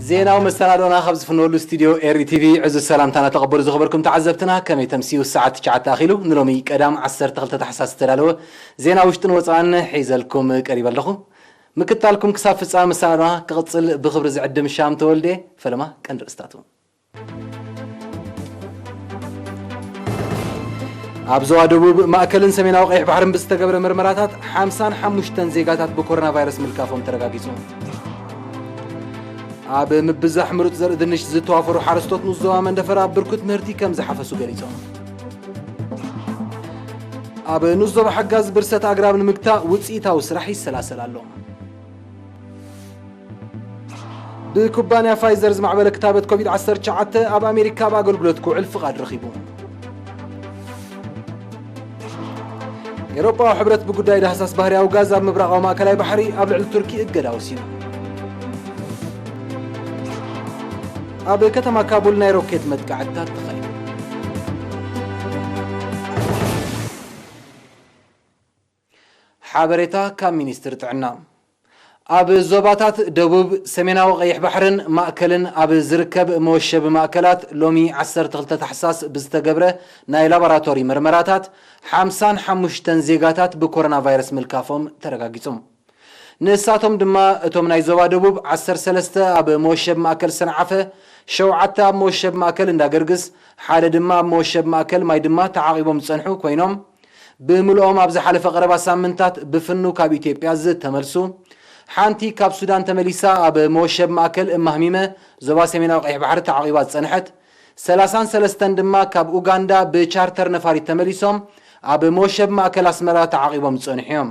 ዜናዊ መሰናዶና ካብ ዝፍነወሉ ስቱድዮ ኤሪ ቲቪ ዕዙዝ ሰላምታና ተቐበሉ። ዝኸበርኩም ተዓዘብትና፣ ከመይ ተምስዩ? ሰዓት ትሽዓተ ኣኺሉ። ንሎሚ ቀዳም ዓሰርተ ክልተ ታሕሳስ ዝተዳለወ ዜና ውሽጥን ወፃእን ሒዘልኩም ቀሪበ ኣለኹ። ምክታልኩም ክሳብ ፍጻመ መሰናዶና ክቕጽል ብኽብሪ ዝዕድም ሻም ተወልደ። ፈለማ ቀንዲ ርእስታቱ። ኣብ ዞባ ደቡብ፣ ማእከልን ሰሜናዊ ቀይሕ ባሕርን ብዝተገብረ ምርመራታት ሓምሳን ሓሙሽተን ዜጋታት ብኮሮና ቫይረስ ምልካፎም ተረጋጊጹ። ኣብ ምብዛሕ ምሩጽ ዘርኢ ድንሽ ዝተዋፈሩ ሓረስቶት ንኡስ ዞባ መንደፈራ ብርኩት ምህርቲ ከም ዝሓፈሱ ገሊጾም። ኣብ ንኡስ ዞባ ሓጋዝ፣ ብርሰት ኣግራብ ንምግታእ ውጽኢታዊ ስራሕ ይሰላሰል ኣሎ። ብኩባንያ ፋይዘር ዝማዕበለ ክታበት ኮቪድ ዓሰርተ ትሽዓተ ኣብ ኣሜሪካ ኣብ ኣገልግሎት ክውዕል ፍቓድ ረኺቡ። ኤውሮጳዊ ሕብረት ብጉዳይ ዳህሳስ ባህርያዊ ጋዝ ኣብ ምብራቓዊ ማእከላይ ባሕሪ ኣብ ልዕሊ ቱርኪ እገዳ ወሲኑ። ኣብ ከተማ ካቡል ናይ ሮኬት መጥቃዕትታት ተኻይዱ። ሓበሬታ ካብ ሚኒስትሪ ጥዕና። ኣብ ዞባታት ደቡብ፣ ሰሜናዊ ቀይሕ ባሕርን ማእከልን ኣብ ዝርከብ መወሸቢ ማእከላት ሎሚ ዓሰርተ ክልተ ታሕሳስ ብዝተገብረ ናይ ላቦራቶሪ መርመራታት ሓምሳን ሓሙሽተን ዜጋታት ብኮሮና ቫይረስ ምልካፎም ተረጋጊጹ። ንሳቶም ድማ እቶም ናይ ዞባ ደቡብ ዓሰርተ ሰለስተ ኣብ መወሸቢ ማእከል ሰንዓፈ፣ ሸውዓተ ኣብ መወሸቢ ማእከል እንዳገርግስ፣ ሓደ ድማ ኣብ መወሸቢ ማእከል ማይ ድማ ተዓቒቦም ዝጸንሑ ኮይኖም፣ ብምልኦም ኣብ ዝሓለፈ ቀረባ ሳምንታት ብፍኑ ካብ ኢትዮጵያ ዝተመልሱ፣ ሓንቲ ካብ ሱዳን ተመሊሳ ኣብ መወሸቢ ማእከል እማህሚመ ዞባ ሰሜናዊ ቀይሕ ባሕሪ ተዓቒባ ዝጸንሐት፣ ሰላሳን ሰለስተን ድማ ካብ ኡጋንዳ ብቻርተር ነፋሪት ተመሊሶም ኣብ መወሸቢ ማእከል ኣስመራ ተዓቒቦም ዝጸንሑ እዮም።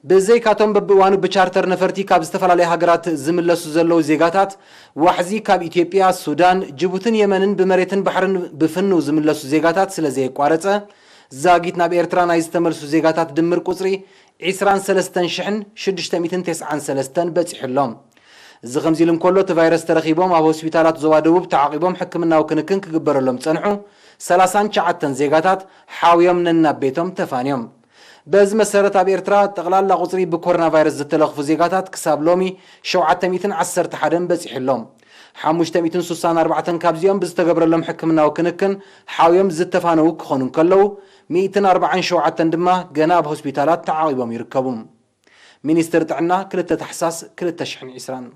ብዘይካቶም በብእዋኑ ብቻርተር ነፈርቲ ካብ ዝተፈላለያ ሃገራት ዝምለሱ ዘለዉ ዜጋታት ዋሕዚ ካብ ኢትዮጵያ፣ ሱዳን፣ ጅቡትን የመንን ብመሬትን ባሕርን ብፍኑ ዝምለሱ ዜጋታት ስለ ዘየቋረጸ፣ ዛጊት ናብ ኤርትራ ናይ ዝተመልሱ ዜጋታት ድምር ቁጽሪ ዒስራን ሰለስተን ሽሕን ሽዱሽተ ሚእትን ተስዓን ሰለስተን በጺሑ ኣሎ። እዚ ከምዚ ኢሉ እንከሎ፣ እቲ ቫይረስ ተረኺቦም ኣብ ሆስፒታላት ዞባ ደቡብ ተዓቒቦም ሕክምናዊ ክንክን ክግበረሎም ዝጸንሑ ሰላሳን ትሽዓተን ዜጋታት ሓውዮም ነናብ ቤቶም ተፋንዮም። በዚ መሰረት፣ ኣብ ኤርትራ ጠቕላላ ቁጽሪ ብኮሮና ቫይረስ ዝተለኽፉ ዜጋታት ክሳብ ሎሚ ሸውዓተ ሚእትን ዓሰርተ ሓደን በጺሑ ኣሎ። ሓሙሽተ ሚእትን ስሳን ኣርባዕተን ካብዚኦም ብዝተገብረሎም ሕክምናዊ ክንክን ሓውዮም ዝተፋነዉ ክኾኑ እንከለዉ፣ ሚእትን ኣርባዓን ሸውዓተን ድማ ገና ኣብ ሆስፒታላት ተዓቒቦም ይርከቡ። ሚኒስትሪ ጥዕና፣ ክልተ ታሕሳስ ክልተ ሽሕን ዕስራን።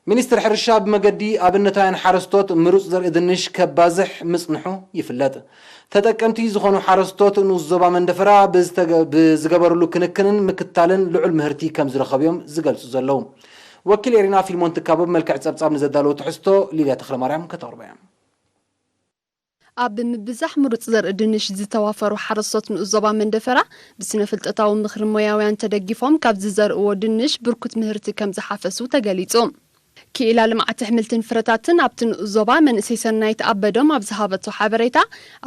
ሚኒስትሪ ሕርሻ ብመገዲ ኣብነታውያን ሓረስቶት ምሩፅ ዘርኢ ድንሽ ከባዝሕ ምፅንሑ ይፍለጥ። ተጠቀምቲ ዝኾኑ ሓረስቶት ንኡስ ዞባ መንደፈራ ብዝተገ-፣ ብዝገበርሉ ክንክንን ምክትታልን ልዑል ምህርቲ ከም ዝረኸቡ እዮም ዝገልፁ ዘለዉ። ወኪል ኤሪና ፊልሞን ትካቦ ብመልክዕ ጸብጻብ ንዘዳለወ ትሕዝቶ ሊልያ ተኽለማርያም ከተቕርቦ እያ። ኣብ ምብዛሕ ምሩፅ ዘርኢ ድንሽ ዝተዋፈሩ ሓረስቶት ንኡስ ዞባ መንደፈራ ብስነ ፍልጠታዊ ምኽሪ ሞያውያን ተደጊፎም ካብ ዝዘርእዎ ድንሽ ብርኩት ምህርቲ ከም ዝሓፈሱ ተገሊጹ። ክኢላ ልምዓት ኣሕምልትን ፍረታትን ኣብቲ ንኡስ ዞባ መንእሰይ ሰናይት ኣበዶም ኣብ ዝሃበቶ ሓበሬታ፣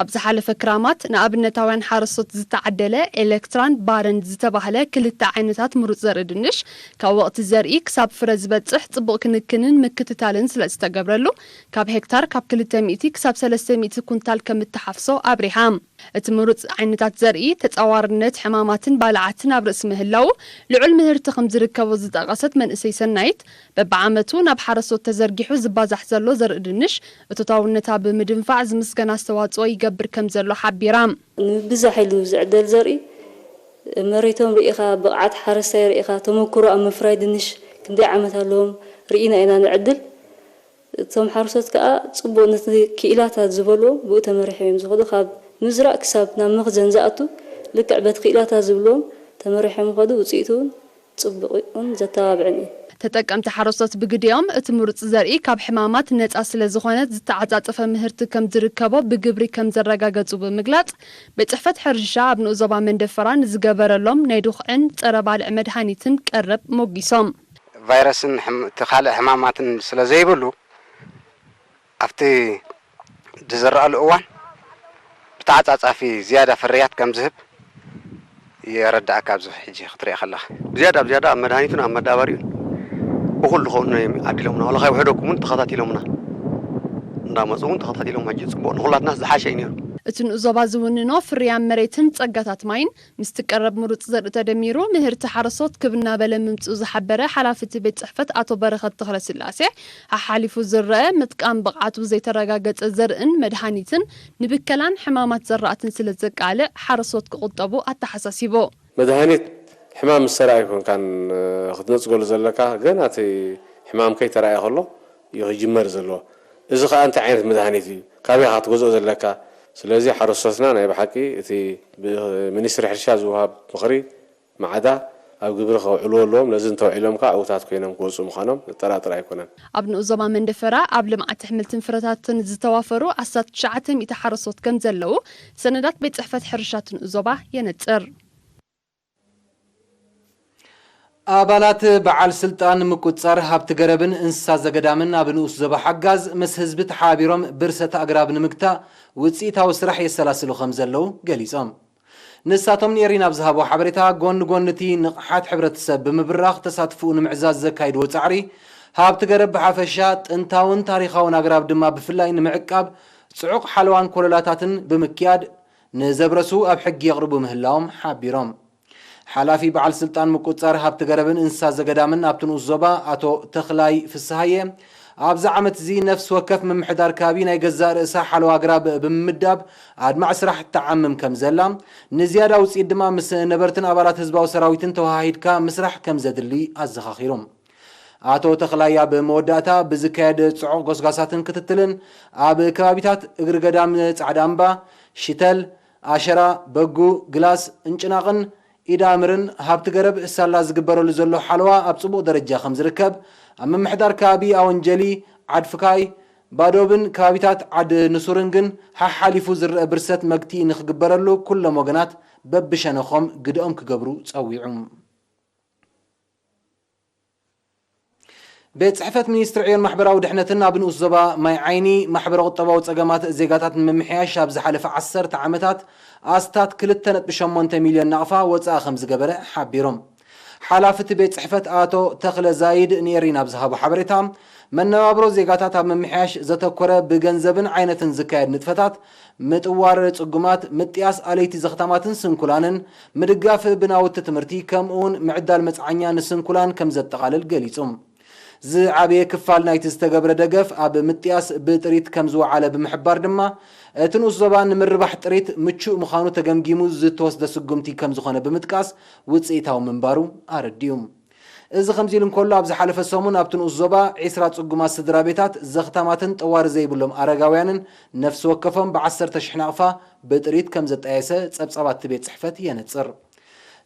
ኣብ ዝሓለፈ ክራማት ንኣብነታውያን ሓረስቶት ዝተዓደለ ኤሌክትራን ባረን ዝተባህለ ክልተ ዓይነታት ምሩፅ ዘርኢ ድንሽ ካብ ወቕቲ ዘርኢ ክሳብ ፍረ ዝበጽሕ ጽቡቕ ክንክንን ምክትታልን ስለ ዝተገብረሉ፣ ካብ ሄክታር ካብ ክልተ ሚእቲ ክሳብ ሰለስተ ሚእቲ ኩንታል ከም እተሓፍሶ ኣብሪሃ። እቲ ምሩፅ ዓይነታት ዘርኢ፣ ተጻዋርነት ሕማማትን ባልዓትን ኣብ ርእሲ ምህላዉ፣ ልዑል ምህርቲ ከም ዝርከቦ ዝጠቐሰት መንእሰይ ሰናይት፣ በብዓመቱ ናብ ሓረስቶት ተዘርጊሑ ዝባዛሕ ዘሎ ዘርኢ ድንሽ፣ እቶታውነታ ብምድንፋዕ ዝምስገን ኣስተዋጽኦ ይገብር ከም ዘሎ ሓቢራ። ንምብዛሕ ኢሉ ዝዕደል ዘርኢ፣ መሬቶም ርኢኻ፣ ብቕዓት ሓረስታይ ርኢኻ፣ ተመኩሮ ኣብ ምፍራይ ድንሽ ክንደይ ዓመት ኣለዎም ርኢና ኢና ንዕድል። እቶም ሓረስቶት ከኣ ጽቡቕ ነቲ ክኢላታት ዝበልዎ ብኡ ተመሪሖም እዮም ዝኸዱ። ካብ ምዝራእ ክሳብ ናብ መኽዘን ዝኣቱ ልክዕ በቲ ክኢላታት ዝብልዎም ተመሪሖም ይኸዱ። ውጽኢቱ እውን ጽቡቕን ዘተባብዕን እዩ። ተጠቀምቲ ሓረስቶት ብግዲኦም፣ እቲ ምሩጽ ዘርኢ ካብ ሕማማት ነጻ ስለ ዝኾነ፣ ዝተዓጻጸፈ ምህርቲ ከም ዝርከቦ ብግብሪ ከም ዘረጋገጹ ብምግላጽ፣ ቤት ጽሕፈት ሕርሻ ኣብ ንኡስ ዞባ መንደፈራ ንዝገበረሎም ናይ ድኹዕን ጸረ ባልዕ መድሃኒትን ቀረብ ሞጊሶም። ቫይረስን ሕም-፣ እቲ ካልእ ሕማማትን ስለ ዘይብሉ፣ ኣብቲ ዝዝረኣሉ እዋን ብተዓጻጻፊ ዝያዳ ፍርያት ከም ዝህብ የረድኣካ። ኣብዚ ሕጂ ክትሪኦ ከለኻ፣ ብዝያዳ፣ ብዝያዳ ኣብ መድሃኒቱን ኣብ መዳበሪኡን እኹል ዝኾኑ እዮም ዓዲሎምና። ዋላ ካብ ውሕደኩም እውን ተኸታቲሎምና፣ እንዳመጹ እውን ተኸታቲሎም፣ ሕጂ ጽቡቕ ንኹላትና ዝሓሸ እዩ ነይሩ። እቲ ንኡስ ዞባ ዝውንኖ ፍርያም መሬትን ጸጋታት ማይን ምስቲ ቀረብ ምሩጽ ዘርኢ ተደሚሩ ምህርቲ ሓረስቶት ክብ እናበለ ምምጽኡ ዝሓበረ ሓላፊ እቲ ቤት ጽሕፈት ኣቶ በረኸት ተኽለስላሴ፣ ሓሓሊፉ ዝረአ ምጥቃም ብቕዓቱ ዘይተረጋገጸ ዘርእን መድሃኒትን ንብከላን ሕማማት ዘራእትን ስለ ዘቃልዕ ሓረስቶት ክቑጠቡ ኣተሓሳሲቡ። መድሃኒት ሕማም ምስ ተራእየ ኣይኮንካን ክትነጽገሉ ዘለካ፣ ገና እቲ ሕማም ከይተራእየ ከሎ እዩ ክጅመር ዘለዎ። እዚ ከኣ እንታይ ዓይነት መድሃኒት እዩ፣ ካበይ ኢኻ ክትገዝኦ ዘለካ? ስለዚ ሓረስቶትና ናይ ብሓቂ እቲ ብሚኒስትሪ ሕርሻ ዝወሃብ ምኽሪ ማዕዳ ኣብ ግብሪ ከውዕልዎ ኣለዎም። ነዚ እንተውዒሎም ከኣ ዕውታት ኮይኖም ክወፁ ምዃኖም ዘጠራጥር ኣይኮነን። ኣብ ንኡስ ዞባ መንደፈራ ኣብ ልምዓት ኣሕምልትን ፍረታትን ዝተዋፈሩ ኣስታት ትሽዓተ ሚእቲ ሓረስቶት ከም ዘለዉ ሰነዳት ቤት ጽሕፈት ሕርሻ እቲ ንኡስ ዞባ የነጽር። ኣባላት በዓል ስልጣን ምቁጽጻር ሃብቲ ገረብን እንስሳ ዘገዳምን ኣብ ንኡስ ዞባ ሓጋዝ ምስ ህዝቢ ተሓባቢሮም ብርሰት ኣግራብ ንምግታእ ውጽኢታዊ ስራሕ የሰላስሉ ከም ዘለዉ ገሊጾም። ንሳቶም ንኤሪና ኣብ ዝሃብዎ ሓበሬታ፣ ጎኒ ጎኒ እቲ ንቕሓት ሕብረተሰብ ብምብራኽ ተሳትፎኡ ንምዕዛዝ ዘካይድዎ ጻዕሪ፣ ሃብቲ ገረብ ብሓፈሻ ጥንታውን ታሪኻውን ኣግራብ ድማ ብፍላይ ንምዕቃብ ጽዑቕ ሓለዋን ኮለላታትን ብምክያድ ንዘብረሱ ኣብ ሕጊ የቕርቡ ምህላዎም ሓቢሮም። ሓላፊ በዓል ስልጣን ምቁጽጻር ሃብቲ ገረብን እንስሳ ዘገዳምን ኣብቲ ንኡስ ዞባ ኣቶ ተኽላይ ፍስሃየ፣ ኣብዚ ዓመት እዚ ነፍሲ ወከፍ ምምሕዳር ከባቢ ናይ ገዛእ ርእሳ ሓለዋ ኣግራብ ብምምዳብ ኣድማዕ ስራሕ ትዓምም ከም ዘላ፣ ንዝያዳ ውጽኢት ድማ ምስ ነበርትን ኣባላት ህዝባዊ ሰራዊትን ተወሃሂድካ ምስራሕ ከም ዘድሊ ኣዘኻኺሩ። ኣቶ ተኽላይ ኣብ መወዳእታ ብዝካየድ ጽዑቕ ጎስጓሳትን ክትትልን ኣብ ከባቢታት እግሪ ገዳም ጻዕዳ እምባ፣ ሽተል፣ ኣሸራ፣ በጉ፣ ግላስ፣ እንጭናቕን ኢዳምርን ሃብቲ ገረብ ሳላ ዝግበረሉ ዘሎ ሓለዋ ኣብ ጽቡቕ ደረጃ ከም ዝርከብ፣ ኣብ ምምሕዳር ከባቢ ኣወንጀሊ፣ ዓድ ፍካይ፣ ባዶብን ከባቢታት ዓድ ንሱርን ግን ሓሓሊፉ ዝረአ ብርሰት መግትኢ ንክግበረሉ ኩሎም ወገናት በብሸነኾም ግደኦም ክገብሩ ጸዊዑ። ቤት ጽሕፈት ሚኒስትሪ ዕዮን ማሕበራዊ ድሕነትን ኣብ ንኡስ ዞባ ማይ ዓይኒ ማሕበረ ቁጠባዊ ጸገማት ዜጋታት ንምምሕያሽ ኣብ ዝሓለፈ ዓሰርተ ዓመታት ኣስታት ክልተ ነጥቢ ሸሞንተ ሚልዮን ናቕፋ ወጻኢ ከም ዝገበረ ሓቢሮም። ሓላፊ እቲ ቤት ጽሕፈት ኣቶ ተኽለ ዛይድ ንኤሪና ኣብ ዝሃቦ ሓበሬታ፣ መነባብሮ ዜጋታት ኣብ ምምሕያሽ ዘተኮረ ብገንዘብን ዓይነትን ዝካየድ ንጥፈታት ምጥዋር ጽጉማት፣ ምጥያስ ኣለይቲ ዘኽታማትን ስንኩላንን፣ ምድጋፍ ብናውቲ ትምህርቲ፣ ከምኡውን ምዕዳል መጽዓኛ ንስንኩላን ከም ዘጠቓልል ገሊጹ። ዝዓበየ ክፋል ናይቲ ዝተገብረ ደገፍ ኣብ ምጥያስ ብጥሪት ከም ዝወዓለ ብምሕባር ድማ፣ እቲ ንኡስ ዞባ ንምርባሕ ጥሪት ምቹእ ምዃኑ ተገምጊሙ ዝተወስደ ስጉምቲ ከም ዝኾነ ብምጥቃስ፣ ውጽኢታዊ ምንባሩ ኣረዲኡ። እዚ ከምዚ ኢሉ እንከሎ፣ ኣብ ዝሓለፈ ሰሙን ኣብቲ ንኡስ ዞባ ዒስራ ጽጉማት ስድራ ቤታት፣ ዘኽታማትን ጠዋሪ ዘይብሎም ኣረጋውያንን ነፍሲ ወከፎም ብዓሰርተ ሽሕ ናቕፋ ብጥሪት ከም ዘጣየሰ ጸብጻባት እቲ ቤት ጽሕፈት የነጽር።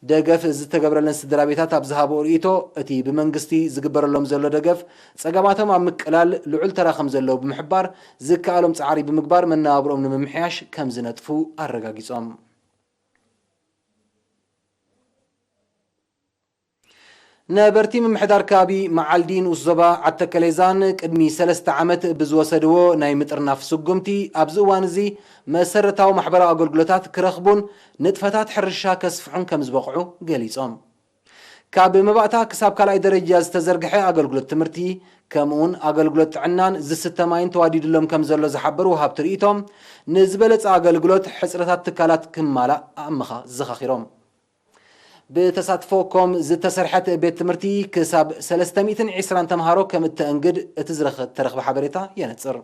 ደገፍ ዝተገብረለን ስድራ ቤታት ኣብ ዝሃብኦ ርእይቶ፣ እቲ ብመንግስቲ ዝግበረሎም ዘሎ ደገፍ ጸገማቶም ኣብ ምቅላል ልዑል ተራ ከም ዘለዎ ብምሕባር፣ ዝከኣሎም ጻዕሪ ብምግባር መነባብሮኦም ንምምሕያሽ ከም ዝነጥፉ ኣረጋጊጾም። ነበርቲ ምምሕዳር ከባቢ መዓልዲ ንኡስ ዞባ ዓተከሌዛን ቅድሚ ሰለስተ ዓመት ብዝወሰድዎ ናይ ምጥርናፍ ስጉምቲ፣ ኣብዚ እዋን እዚ መሰረታዊ ማሕበራዊ ኣገልግሎታት ክረኽቡን ንጥፈታት ሕርሻ ከስፍሑን ከም ዝበቕዑ ገሊጾም። ካብ መባእታ ክሳብ ካልኣይ ደረጃ ዝተዘርግሐ ኣገልግሎት ትምህርቲ፣ ከምኡውን ኣገልግሎት ጥዕናን ዝስተ ማይን ተዋዲድሎም ከም ዘሎ ዝሓበሩ ወሃብቲ ርእይቶ፣ ንዝበለጸ ኣገልግሎት ሕጽረታት ትካላት ክማላእ ኣምኻ ዘኻኺሮም። ብተሳትፎ ኮም ዝተሰርሐት ቤት ትምህርቲ ክሳብ ሰለስተ ሚእትን ዕስራን ተምሃሮ ከም እተእንግድ እቲ ዝረኸ-፣ ተረኽበ ሓበሬታ የነጽር።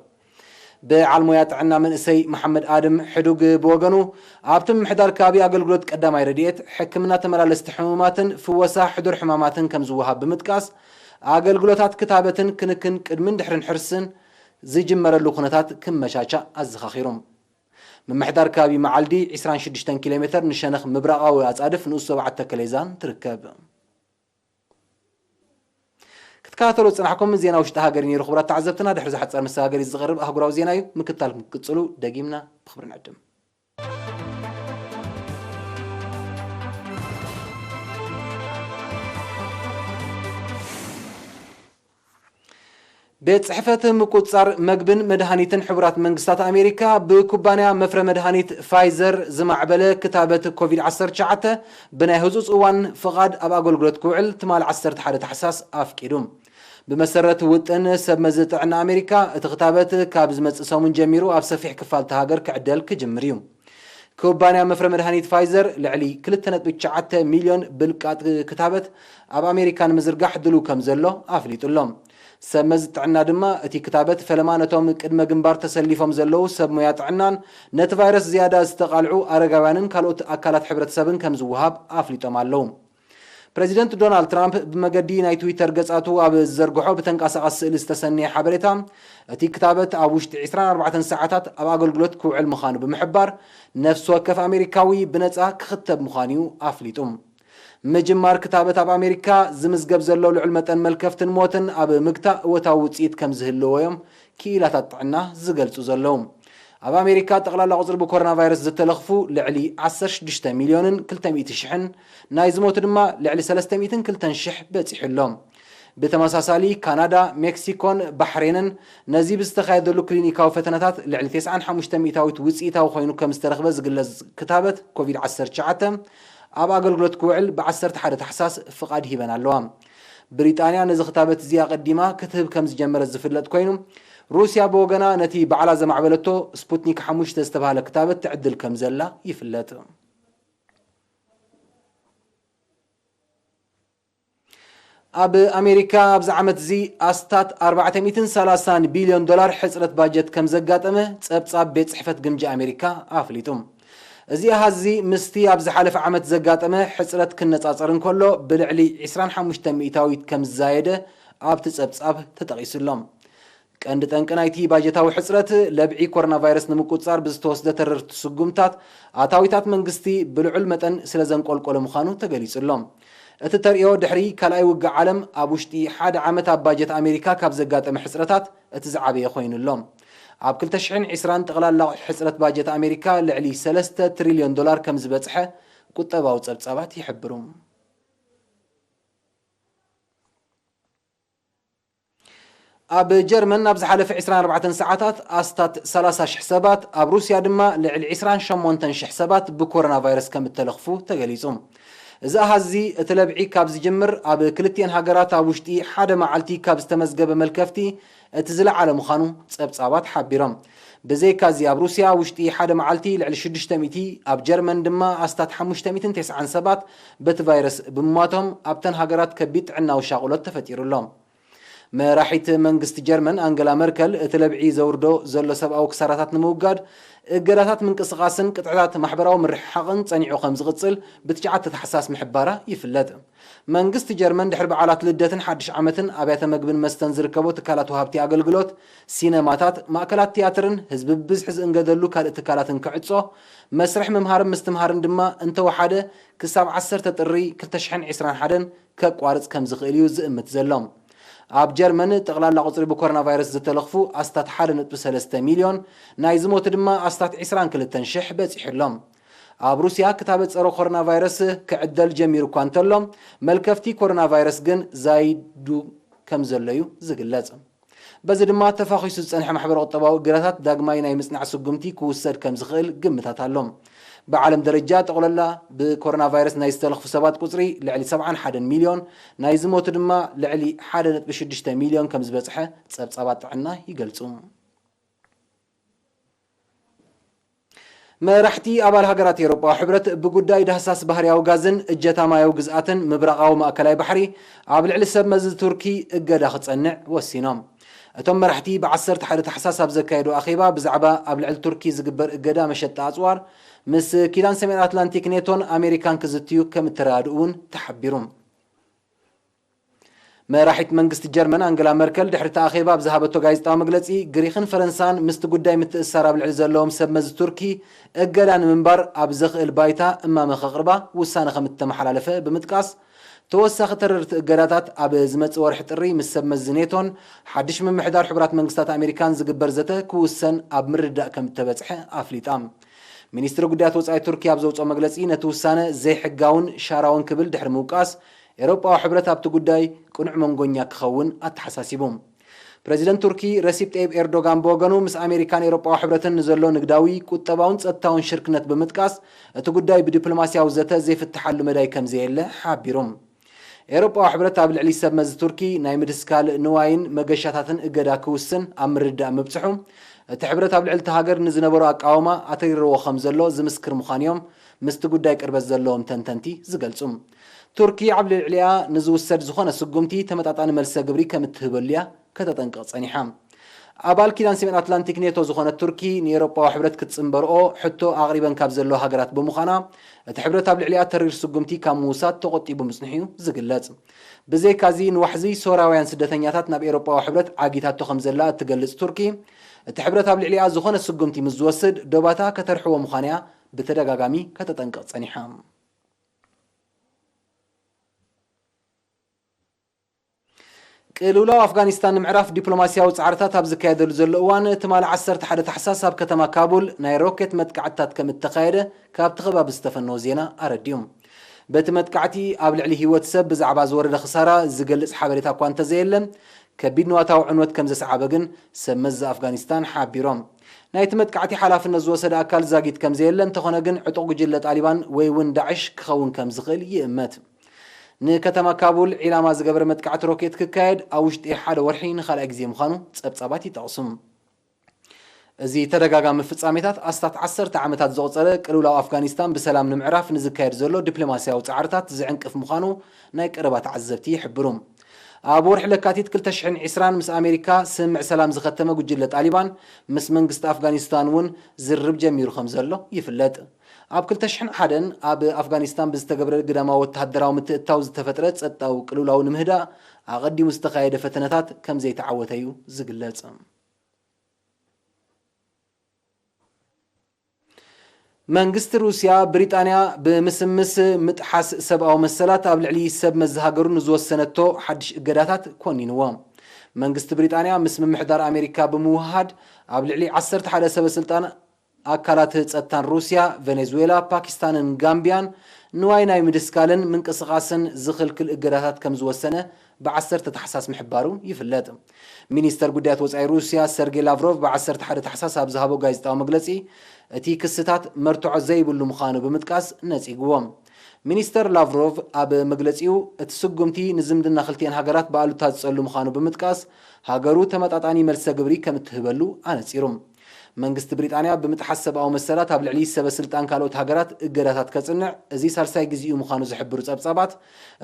በዓል ሞያ ጥዕና መንእሰይ መሓመድ ኣድም ሕዱግ ብወገኑ፣ ኣብቲ ምምሕዳር ከባቢ ኣገልግሎት ቀዳማይ ረድኤት፣ ሕክምና ተመላለስቲ ሕሙማትን ፍወሳ ሕዱር ሕማማትን ከም ዝወሃብ ብምጥቃስ፣ ኣገልግሎታት ክታበትን ክንክን ቅድምን ድሕርን ሕርስን ዝጅመረሉ ኩነታት ክመቻቻእ ኣዘኻኺሩ። ምምሕዳር ከባቢ መዓልዲ ዕስራን ሽዱሽተን ኪሎ ሜተር ንሸነኽ ምብራቓዊ ኣጻድፍ ንኡስ ዞባ ዓተከሌዛን ትርከብ። ክትከታተሉ ዝጸናሕኩም ዜና ውሽጢ ሃገር እዩ ነይሩ። ክቡራት ተዓዘብትና፣ ድሕሪ እዚ ሓጻር መሰጋገሪ ዝቐርብ ኣህጉራዊ ዜና እዩ። ምክትታል ክትቅጽሉ ደጊምና ብኽብሪ ንዕድም። ቤት ጽሕፈት ምቁጽጻር መግብን መድሃኒትን ሕቡራት መንግስታት ኣሜሪካ፣ ብኩባንያ መፍረ መድሃኒት ፋይዘር ዝማዕበለ ክታበት ኮቪድ ዓሰርተ ትሽዓተ ብናይ ህጹጽ እዋን ፍቓድ ኣብ ኣገልግሎት ክውዕል ትማሊ ዓሰርተ ሓደ ታሕሳስ ኣፍቂዱ። ብመሰረት ውጥን ሰብ መዚ ጥዕና ኣሜሪካ፣ እቲ ክታበት ካብ ዝመጽእ ሰሙን ጀሚሩ ኣብ ሰፊሕ ክፋል እታ ሃገር ክዕደል ክጅምር እዩ። ኩባንያ መፍረ መድሃኒት ፋይዘር ልዕሊ ክልተ ነጥቢ ትሽዓተ ሚልዮን ብልቃጥ ክታበት ኣብ ኣሜሪካ ንምዝርጋሕ ድሉው ከም ዘሎ ኣፍሊጡ ኣሎ። ሰብ መዚ ጥዕና ድማ፣ እቲ ክታበት ፈለማ ነቶም ቅድመ ግንባር ተሰሊፎም ዘለዉ ሰብ ሞያ ጥዕናን ነቲ ቫይረስ ዝያዳ ዝተቓልዑ ኣረጋውያንን ካልኦት ኣካላት ሕብረተሰብን ከም ዝወሃብ ኣፍሊጦም ኣለዉ። ፕረዚደንት ዶናልድ ትራምፕ ብመገዲ ናይ ትዊተር ገጻቱ ኣብ ዝዘርግሖ ብተንቀሳቓሲ ስእሊ ዝተሰነየ ሓበሬታ፣ እቲ ክታበት ኣብ ውሽጢ ዕስራን ኣርባዕተን ሰዓታት ኣብ ኣገልግሎት ክውዕል ምዃኑ ብምሕባር፣ ነፍሲ ወከፍ ኣሜሪካዊ ብነጻ ክኽተብ ምዃኑ እዩ ኣፍሊጡ። ምጅማር ክታበት ኣብ ኣሜሪካ ዝምዝገብ ዘሎ ልዑል መጠን መልከፍትን ሞትን ኣብ ምግታእ እወታዊ ውጽኢት ከም ዝህልዎ እዮም ክኢላታት ጥዕና ዝገልጹ ዘለዉ። ኣብ ኣሜሪካ ጠቕላላ ቁጽሪ ብኮሮና ቫይረስ ዝተለኽፉ ልዕሊ ዓሰርተ ሽዱሽተ ሚልዮንን ክልተ ሚእቲ ሽሕን፣ ናይ ዝሞቱ ድማ ልዕሊ ሰለስተ ሚእትን ክልተን ሽሕ በጺሑ ኣሎ። ብተመሳሳሊ ካናዳ፣ ሜክሲኮን ባሕሬንን ነዚ ብዝተኻየደሉ ክሊኒካዊ ፈተነታት ልዕሊ ተስዓን ሓሙሽተ ሚእታዊት ውጽኢታዊ ኮይኑ ከም ዝተረኽበ ዝግለጽ ክታበት ኮቪድ ዓሰርተ ትሽዓተ ኣብ ኣገልግሎት ክውዕል ብ ዓሰርተ ሓደ ታሕሳስ ፍቓድ ሂበን ኣለዋ። ብሪጣንያ ነዚ ክታበት እዚ ኣቐዲማ ክትህብ ከም ዝጀመረት ዝፍለጥ ኮይኑ፣ ሩስያ ብወገና ነቲ ባዕላ ዘማዕበለቶ ስፑትኒክ ሓሙሽተ ዝተባህለ ክታበት ትዕድል ከም ዘላ ይፍለጥ። ኣብ ኣሜሪካ ኣብዚ ዓመት እዚ ኣስታት ኣርባዕተ ሚእትን ሰላሳን ቢልዮን ዶላር ሕጽረት ባጀት ከም ዘጋጠመ ጸብጻብ ቤት ጽሕፈት ግምጃ ኣሜሪካ ኣፍሊጡ። እዚ ኣሃዝ እዚ ምስቲ ኣብ ዝሓለፈ ዓመት ዘጋጠመ ሕጽረት ክነጻጸር እንከሎ፣ ብልዕሊ ዕስራን ሓሙሽተ ሚእታዊት ከም ዝዛየደ ኣብቲ ጸብጻብ ተጠቒሱ ኣሎ። ቀንዲ ጠንቂ ናይቲ ባጀታዊ ሕጽረት ለብዒ ኮሮና ቫይረስ ንምቁጽጻር ብዝተወስደ ተረርቲ ስጉምታት፣ ኣታዊታት መንግስቲ ብልዑል መጠን ስለ ዘንቆልቆለ ምዃኑ ተገሊጹ ኣሎ። እቲ ተርእዮ ድሕሪ ካልኣይ ውግእ ዓለም ኣብ ውሽጢ ሓደ ዓመት ኣብ ባጀት ኣሜሪካ ካብ ዘጋጠመ ሕጽረታት እቲ ዝዓበየ ኮይኑ ኣሎ። ኣብ ክልተ ሽሕን ዕስራን ጠቕላላ ሕጽረት ባጀት ኣሜሪካ ልዕሊ ሰለስተ ትሪልዮን ዶላር ከም ዝበጽሐ ቁጠባዊ ጸብጻባት ይሕብሩ። ኣብ ጀርመን ኣብ ዝሓለፈ ዕስራን ኣርባዕተን ሰዓታት ኣስታት ሰላሳ ሽሕ ሰባት፣ ኣብ ሩስያ ድማ ልዕሊ ዕስራን ሸሞንተን ሽሕ ሰባት ብኮሮና ቫይረስ ከም እተለኽፉ ተገሊጹ። እዚ ኣሃዝ እዚ እቲ ለብዒ ካብ ዝጅምር ኣብ ክልቲኤን ሃገራት ኣብ ውሽጢ ሓደ መዓልቲ ካብ ዝተመዝገበ መልከፍቲ እቲ ዝለዓለ ምዃኑ ጸብጻባት ሓቢሮም። ብዘይካዚ ኣብ ሩስያ ውሽጢ ሓደ መዓልቲ ልዕሊ ሽዱሽተ ሚእቲ፣ ኣብ ጀርመን ድማ ኣስታት ሓሙሽተ ሚእትን ተስዓን ሰባት በቲ ቫይረስ ብምሟቶም ኣብተን ሃገራት ከቢድ ጥዕናዊ ሻቕሎት ተፈጢሩ ኣሎ። መራሒት መንግስቲ ጀርመን ኣንገላ መርከል እቲ ለብዒ ዘውርዶ ዘሎ ሰብኣዊ ክሳራታት ንምውጋድ እገዳታት ምንቅስቓስን ቅጥዕታት ማሕበራዊ ምርሕሓቕን ጸኒዑ ከም ዝቕጽል ብትሽዓተ ታሕሳስ ምሕባራ ይፍለጥ። መንግስቲ ጀርመን ድሕሪ በዓላት ልደትን ሓድሽ ዓመትን ኣብያተ መግብን መስተን ዝርከቦ ትካላት ወሃብቲ ኣገልግሎት፣ ሲነማታት፣ ማእከላት ትያትርን ህዝቢ ብብዝሒ ዝእንገደሉ ካልእ ትካላትን ክዕጾ፣ መስርሕ ምምሃርን ምስትምሃርን ድማ እንተወሓደ ክሳብ ዓሰርተ ጥሪ ክልተ ሽሕን ዕስራን ሓደን ከቋርጽ ከም ዝኽእል እዩ ዝእምት ዘሎ። ኣብ ጀርመን ጠቕላላ ቁጽሪ ብኮሮና ቫይረስ ዝተለኽፉ ኣስታት ሓደ ነጥቢ ሰለስተ ሚልዮን፣ ናይ ዝሞቱ ድማ ኣስታት ዕስራን ክልተን ሽሕ በጺሑ ኣሎ። ኣብ ሩስያ ክታበት ጸረ ኮሮና ቫይረስ ክዕደል ጀሚሩ እኳ እንተሎ፣ መልከፍቲ ኮሮና ቫይረስ ግን ዛይዱ ከም ዘሎ እዩ ዝግለጽ። በዚ ድማ ተፋኺሱ ዝጸንሐ ማሕበረ ቁጠባዊ እገዳታት ዳግማይ ናይ ምጽናዕ ስጉምቲ ክውሰድ ከም ዝኽእል ግምታት ኣሎ። ብዓለም ደረጃ ጠቕላላ ብኮሮና ቫይረስ ናይ ዝተለኽፉ ሰባት ቁጽሪ ልዕሊ ሰብዓን ሓደን ሚልዮን፣ ናይ ዝሞቱ ድማ ልዕሊ ሓደ ነጥቢ ሽዱሽተ ሚልዮን ከም ዝበጽሐ ጸብጻባት ጥዕና ይገልጹ። መራሕቲ ኣባል ሃገራት ኤውሮጳዊ ሕብረት ብጉዳይ ዳህሳስ ባህርያዊ ጋዝን እጀታ ማያዊ ግዝኣትን ምብራቓዊ ማእከላይ ባሕሪ ኣብ ልዕሊ ሰብ መዚ ቱርኪ እገዳ ክጸንዕ ወሲኖም። እቶም መራሕቲ ብ ዓሰርተ ሓደ ታሕሳስ ኣብ ዘካየዶ ኣኼባ ብዛዕባ ኣብ ልዕሊ ቱርኪ ዝግበር እገዳ መሸጣ ኣጽዋር ምስ ኪዳን ሰሜን ኣትላንቲክ ኔቶን ኣሜሪካን ክዝትዩ ከም እተረዳድኡ እውን ተሓቢሩ። መራሒት መንግስቲ ጀርመን ኣንገላ መርከል ድሕሪ እቲ ኣኼባ ኣብ ዝሃበቶ ጋዜጣዊ መግለጺ፣ ግሪኽን ፈረንሳን ምስቲ ጉዳይ ምትእስሳር ኣብ ልዕሊ ዘለዎም ሰብ መዚ ቱርኪ እገዳ ንምንባር ኣብ ዘኽእል ባይታ እማመ ከቕርባ ውሳነ ከም እተመሓላለፈ ብምጥቃስ፣ ተወሳኺ ተረርቲ እገዳታት ኣብ ዝመጽእ ወርሒ ጥሪ ምስ ሰብ መዚ ኔቶን ሓድሽ ምምሕዳር ሕቡራት መንግስታት ኣሜሪካን ዝግበር ዘተ ክውሰን ኣብ ምርድዳእ ከም እተበጽሐ ኣፍሊጣ። ሚኒስትሪ ጉዳያት ወጻኢ ቱርኪ ኣብ ዘውጽኦ መግለጺ፣ ነቲ ውሳነ ዘይሕጋውን ሻራውን ክብል ድሕሪ ምውቃስ፣ ኤውሮጳዊ ሕብረት ኣብቲ ጉዳይ ቅኑዕ መንጎኛ ክኸውን ኣተሓሳሲቡ። ፕረዚደንት ቱርኪ ረሲፕ ጠይብ ኤርዶጋን ብወገኑ፣ ምስ ኣሜሪካን ኤውሮጳዊ ሕብረትን ንዘሎ ንግዳዊ፣ ቁጠባውን ጸጥታውን ሽርክነት ብምጥቃስ፣ እቲ ጉዳይ ብዲፕሎማስያዊ ዘተ ዘይፍትሓሉ መዳይ ከም ዘየለ ሓቢሩ። ኤውሮጳዊ ሕብረት ኣብ ልዕሊ ሰብ መዚ ቱርኪ ናይ ምድስካል ንዋይን መገሻታትን እገዳ ክውስን ኣብ ምርድዳእ ምብጽሑ፣ እቲ ሕብረት ኣብ ልዕሊ እታ ሃገር ንዝነበሮ ኣቃውማ ኣተሪርዎ ከም ዘሎ ዝምስክር ምዃኑ እዮም ምስቲ ጉዳይ ቅርበት ዘለዎም ተንተንቲ ዝገልጹ። ቱርኪ ኣብ ልዕሊኣ ንዝውሰድ ዝኾነ ስጉምቲ ተመጣጣኒ መልሰ ግብሪ ከም እትህበሉ እያ ከተጠንቅቕ ጸኒሓ። ኣባል ኪዳን ሰሜን ኣትላንቲክ ኔቶ ዝኾነት ቱርኪ ንኤውሮጳዊ ሕብረት ክትጽንበርኦ ሕቶ ኣቕሪበን ካብ ዘለዋ ሃገራት ብምዃና፣ እቲ ሕብረት ኣብ ልዕሊኣ ተሪር ስጉምቲ ካብ ምውሳድ ተቖጢቡ ምጽንሑ እዩ ዝግለጽ። ብዘይካዚ ንዋሕዚ ሶርያውያን ስደተኛታት ናብ ኤውሮጳዊ ሕብረት ዓጊታቶ ከም ዘላ እትገልጽ ቱርኪ፣ እቲ ሕብረት ኣብ ልዕሊኣ ዝኾነ ስጉምቲ ምስ ዝወስድ ዶባታ ከተርሕዎ ምዃና እያ ብተደጋጋሚ ከተጠንቅቕ ጸኒሓ። ቅልውላው ኣፍጋኒስታን ንምዕራፍ ዲፕሎማስያዊ ጻዕርታት ኣብ ዝካየደሉ ዘሎ እዋን፣ ትማሊ ዓሰርተ ሓደ ታሕሳስ ኣብ ከተማ ካቡል ናይ ሮኬት መጥቃዕትታት ከም እተኻየደ ካብቲ ከባቢ ዝተፈነወ ዜና ኣረዲኡ። በቲ መጥቃዕቲ ኣብ ልዕሊ ህይወት ሰብ ብዛዕባ ዝወረደ ክሳራ ዝገልጽ ሓበሬታ እኳ እንተዘየለ፣ ከቢድ ንዋታዊ ዕንወት ከም ዘስዓበ ግን ሰብ መዚ ኣፍጋኒስታን ሓቢሮም። ናይቲ መጥቃዕቲ ሓላፍነት ዝወሰደ ኣካል ዛጊት ከም ዘየለ እንተኾነ ግን ዕጡቕ ጉጅለ ጣሊባን ወይ እውን ዳዕሽ ክኸውን ከም ዝኽእል ይእመት። ንከተማ ካቡል ዒላማ ዝገበረ መጥቃዕቲ ሮኬት ክካየድ ኣብ ውሽጢ ሓደ ወርሒ ንኻልኣይ ግዜ ምዃኑ ጸብጻባት ይጠቕሱ። እዚ ተደጋጋሚ ፍጻሜታት ኣስታት ዓሰርተ ዓመታት ዘቑጸረ ቅልውላው ኣፍጋኒስታን ብሰላም ንምዕራፍ ንዝካየድ ዘሎ ዲፕሎማስያዊ ጻዕርታት ዝዕንቅፍ ምዃኑ ናይ ቀረባ ተዓዘብቲ ይሕብሩ። ኣብ ወርሒ ለካቲት ክልተ ሽሕን ዕስራን ምስ ኣሜሪካ ስምምዕ ሰላም ዝኸተመ ጉጅለ ጣሊባን ምስ መንግስቲ ኣፍጋኒስታን እውን ዝርርብ ጀሚሩ ከም ዘሎ ይፍለጥ። ኣብ ክልተ ሽሕን ሓደን ኣብ ኣፍጋኒስታን ብዝተገብረ ግዳማዊ ወተሃደራዊ ምትእትታው ዝተፈጥረ ጸጥታዊ ቅልውላው ንምህዳእ ኣቐዲሙ ዝተኻየደ ፈተነታት ከም ዘይተዓወተ እዩ ዝግለጽ። መንግስቲ ሩስያ፣ ብሪጣንያ ብምስምስ ምጥሓስ ሰብኣዊ መሰላት ኣብ ልዕሊ ሰብ መዚ ሃገሩ ንዝወሰነቶ ሓድሽ እገዳታት ኮኒንዎ። መንግስቲ ብሪጣንያ ምስ ምምሕዳር ኣሜሪካ ብምውህሃድ ኣብ ልዕሊ ዓሰርተ ሓደ ሰበ ስልጣን ኣካላት ጸጥታን ሩስያ፣ ቬኔዙዌላ፣ ፓኪስታንን ጋምቢያን ንዋይ ናይ ምድስካልን ምንቅስቓስን ዝኽልክል እገዳታት ከም ዝወሰነ ብ ዓሰርተ ታሕሳስ ምሕባሩ ይፍለጥ። ሚኒስተር ጉዳያት ወጻኢ ሩስያ ሰርጌይ ላቭሮቭ ብ ዓሰርተ ሓደ ታሕሳስ ኣብ ዝሃቦ ጋዜጣዊ መግለጺ፣ እቲ ክስታት መርትዖ ዘይብሉ ምዃኑ ብምጥቃስ ነጺግዎ። ሚኒስተር ላቭሮቭ ኣብ መግለጺኡ፣ እቲ ስጉምቲ ንዝምድና ክልቲኤን ሃገራት ብኣሉታ ዝጸሉ ምዃኑ ብምጥቃስ፣ ሃገሩ ተመጣጣኒ መልሰ ግብሪ ከም እትህበሉ ኣነጺሩ። መንግስቲ ብሪጣንያ ብምጥሓስ ሰብኣዊ መሰላት ኣብ ልዕሊ ሰበ ስልጣን ካልኦት ሃገራት እገዳታት ከጽንዕ እዚ ሳልሳይ ግዜኡ ምዃኑ ዝሕብሩ ጸብጻባት፣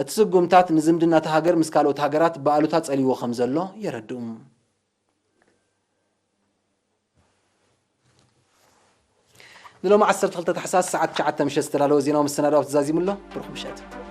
እቲ ስጉምታት ንዝምድና እታ ሃገር ምስ ካልኦት ሃገራት ብኣሉታ ጸልይዎ ከም ዘሎ የረድኡ። ንሎሚ ዓሰርተ ክልተ ታሕሳስ ሰዓት ትሽዓተ ምሸት ዝተዳለወ ዜናዊ መሰናዳዊ ተዛዚሙ ኣሎ። ብሩኽ ምሸት።